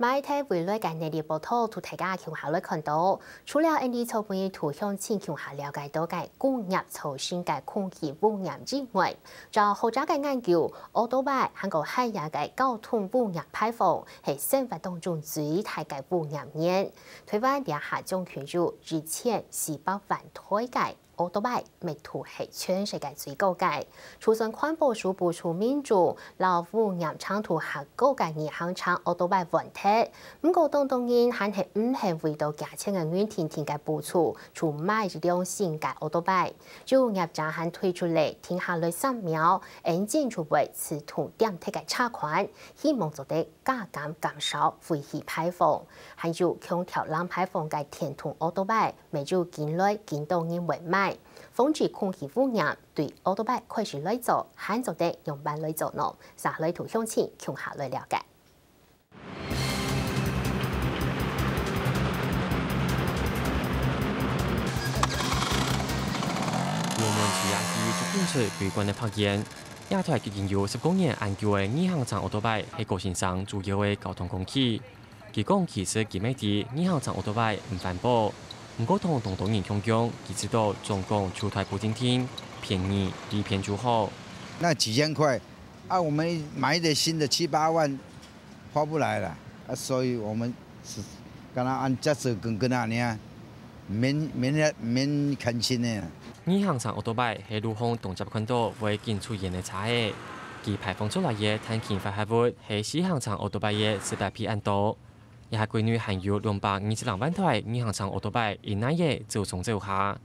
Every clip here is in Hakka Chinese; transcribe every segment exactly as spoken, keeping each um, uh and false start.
麼个係未來个熱力報導，同大家共下來看到。除了𠊎俚昨晡日同鄉親共下了解到个工業造成个空氣污染以外，照學者个研究，奧多拜還過還有个交通污染排放係生活當中最大个污染源。台灣這下總共有一千四百萬台个 奧多拜密度係全世界最高个。就算環保署補助民眾摎污染程度較高个二行程奧多拜換忒，毋過當多人還係毋肯為著價錢个問題定定个補助，就買一輛新个奧多拜。有業者還推出了停下來三秒，engine就會自動恬忒个車款，希望做得加減減少廢氣排放。還有強調零排放个電動奧多拜， 乜有緊來緊多人會買。防治空氣污染對奧多拜開始來做，還做得仰般來做呢？續來同鄉親共下來了解。我們自家去就近出對關个發現，這台已經有十公年恁久个二行程奧多拜係高先生主要个交通工具。 佢講，其實佢乜知二行程奧多拜毋環保，毋過同當多人共樣，佢知道中國出大補貼定定，便宜利便就好。那幾千塊，啊，我們買一台新的七八萬，花不來了，啊，所以我們是跟他按價數跟跟那樣，免免免看清的。二行程奧多拜係路項當輒看到會緊出現个車仔，佢排放出來个碳氫化合物 係四行程奧多拜个十八倍恁多。這下國內還有兩百二十零萬台二行程奧多拜一日仔走上走下。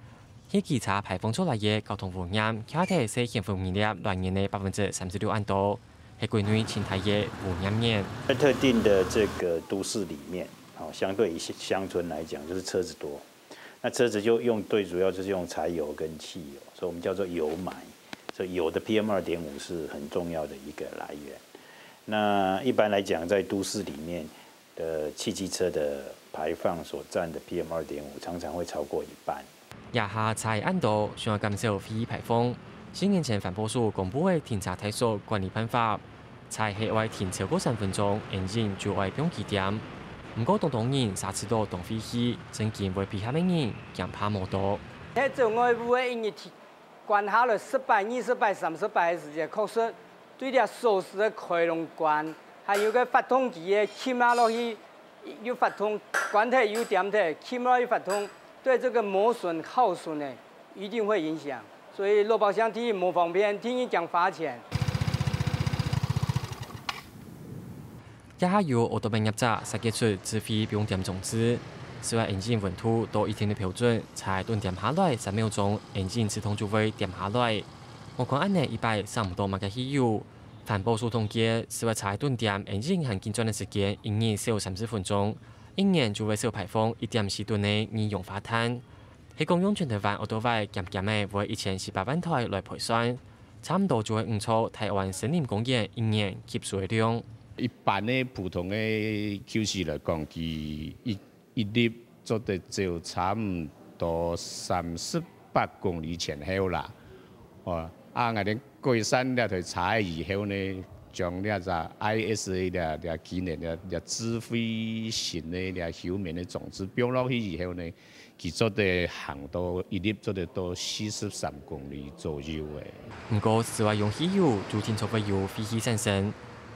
係佢車排放出來个交通污染，徛在細懸浮微粒亂源个百分之三十六恁多，係國內盡大个污染源。在特定的這個都市裡面，哦，相對於鄉村來講，就是車子多，那車子就用，最主要就是用柴油跟汽油，所以我們叫做油霾。所以油的P M二點五是很重要的一個來源。那一般來講，在都市裡面的汽機車的排放所佔的P M二點五常常會超過一半。這下車恁多，想愛減少廢氣排放，四年前環保署公布个停車態勢管理辦法，車係愛停超過三分鐘，engine就愛放幾點。毋過當多人駛駛到當費氣，正經會被嚇个人驚怕無多。該做外務个一日 關下來十擺、二十擺、三十擺个時間，確實對這鎖匙个開攏關，還有个發動機个撳啊落去，又發動，關忒又恬忒，撳落又發動，對這個磨損、耗損呢，一定會影響。所以落包廂第一無方便，第二驚罰錢。 這下有奧多拜業者設計出智慧放恬裝置，只要engine溫度到一定个標準，車頓恬下來三秒鐘，engine自動就會恬下來。莫講恁呢，一擺省毋到麼个汽油。環保署統計，只要車頓恬，engine還緊轉个時間，一日少三十分鐘，一年就會少排放一點四噸个二氧化碳。係講用全台灣奧多拜減減仔會一千四百萬台來賠算， 差毋多就會五座台灣森林公園一年吸收个量。一般个普通个Q C來講，佢一，一粒做得走差毋多三十八公里前後啦。哦，啊，𠊎兜改善這台車以後呢，將這隻I S A這，這技能，這，這智慧型个這休眠个裝置放落去以後呢， 佢做得行到一粒做得到四十三公里左右个。毋過，只要用汽油，就定著會有廢氣產生。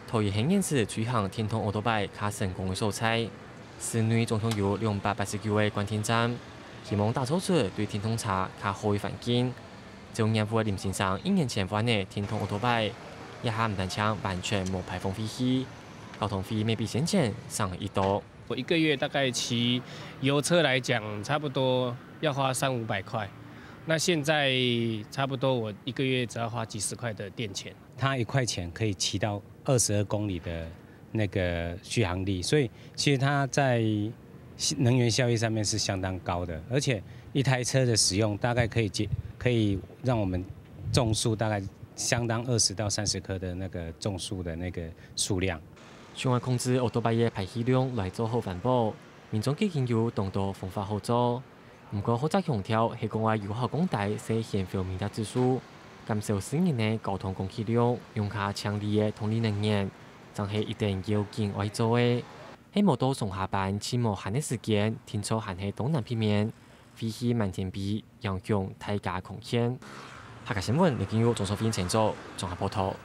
桃園縣現時推行電動奧多拜較成功个所在，市內總共有兩百八十九个換電站，希望打造出對電動車較好个環境。就業務个林先生一年前換个電動奧多拜，這下毋單淨完全無排放廢氣，交通費乜比先前省一多。 我一個月大概騎油車來講，差不多要花三五百塊。那現在差不多我一個月只要花幾十塊的電錢。它一塊錢可以騎到二十二公里的那個續航力，所以其實它在能源效益上面是相當高的，而且一台車的使用大概可以節，可以讓我們種樹大概相當二十到三十棵的那個種樹的那個數量。 想愛控制奧多拜个排氣量來做好環保，民眾既經有當多方法好做。毋過，學者強調係講愛有效降低細懸浮微粒指數，減少私人个交通工具量，用較淨俐个動力能源，正係一等要緊愛做个。，M到上下班盡無閒个時間，定著還係東南北面，飛去滿天飛，影響大家空間。客家新聞，李金玉、鍾淑芬製作，綜合報導。